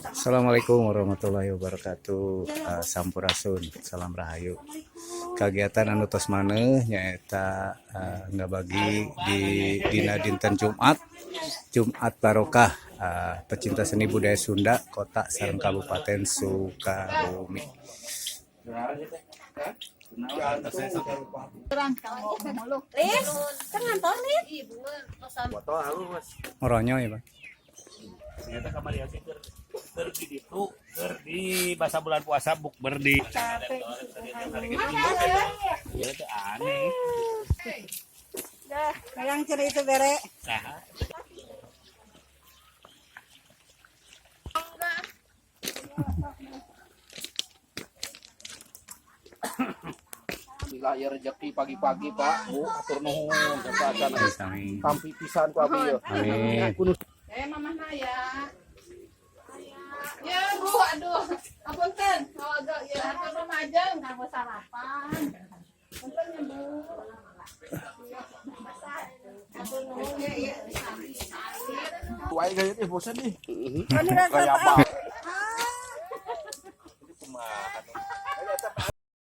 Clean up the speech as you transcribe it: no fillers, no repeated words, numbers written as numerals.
Assalamualaikum warahmatullahi wabarakatuh. Sampurasun, salam rahayu. Kegiatan anu tos maneh nyaeta ngabagi di dina dinten Jumat, Jumat Barokah, pecinta seni budaya Sunda kota sareng Kabupaten Sukabumi. Lis, kan ngantor nih. Foto halus. Moronyo ya, Pak. Ternyata kamari oge keur di ditu, keur di bahasa bulan puasa bukber di. Iya itu aneh. Yang cerita bere. Nah, Alhamdulillah ya rezeki pagi-pagi, Pak, Bu, atur nuhun sacan Sami. Tampi pisan ku abi ya. Amin. Kudu. Eh, mamah ya. Ya, Bu, aduh. Apunten. Oh, agak ya, atur rumajeng kanggo sarapan. Punten ya, Bu. Atur nuhun ya, iya. Wae gaya teh bosan nih. Kayak Kayak apa?